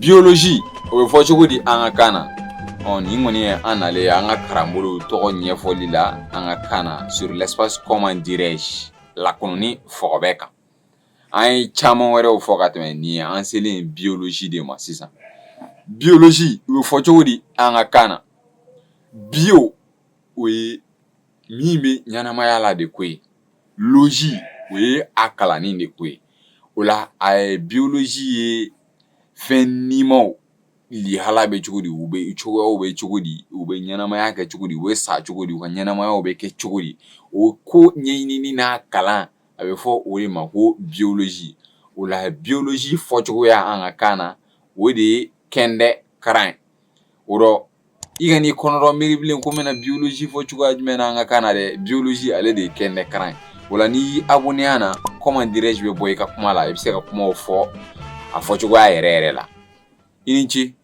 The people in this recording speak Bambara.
Biologie, o bɛ fɔ cogo di an ka kan na? Ɔ, nin kɔni ye an nalen ye an ka kalanbolow tɔgɔ ɲɛfɔli la an ka kan na sur l'espace, comment dirais-je, lakununni fɔgɔbɛ kan. An ye caman wɛrɛw fɔ ka tɛmɛ nin ye. An selen biologie de ma sisan. Biologie, o bɛ fɔ cogo di an ka kan na? Bio, o ye min bɛ ɲɛnamaya la de ko ye. Logie, o ye a kalanni de ko ye. O la, a ye biologie ye fɛn nimaw lihala bɛ cogo di, u bɛ cogoyaw bɛ cogo di, u bɛ ɲɛnamaya kɛ cogo di, u bɛ sa cogo di, u ka ɲɛnamayaw bɛ kɛ cogo di, o ko ɲɛɲinini n'a kalan, a bɛ fɔ o de ma ko biologie. O la, biologie fɔcogoya an ka kan na, o de ye kɛndɛ karan ye. O rɔ, i ka n'i kɔnɔrɔ miiri bilen ko n bɛna biologie fɔ cogoya jumɛn na an ka kan na dɛ. Biologie, ale de ye kɛndɛ karan ye. O la, n'i y'i abonné an na, comment dirais-je bɛ bɔ i ka kuma la, i bɛ se ka kumaw fɔ a fɔcogoya yɛrɛ yɛrɛ la. I ni ce.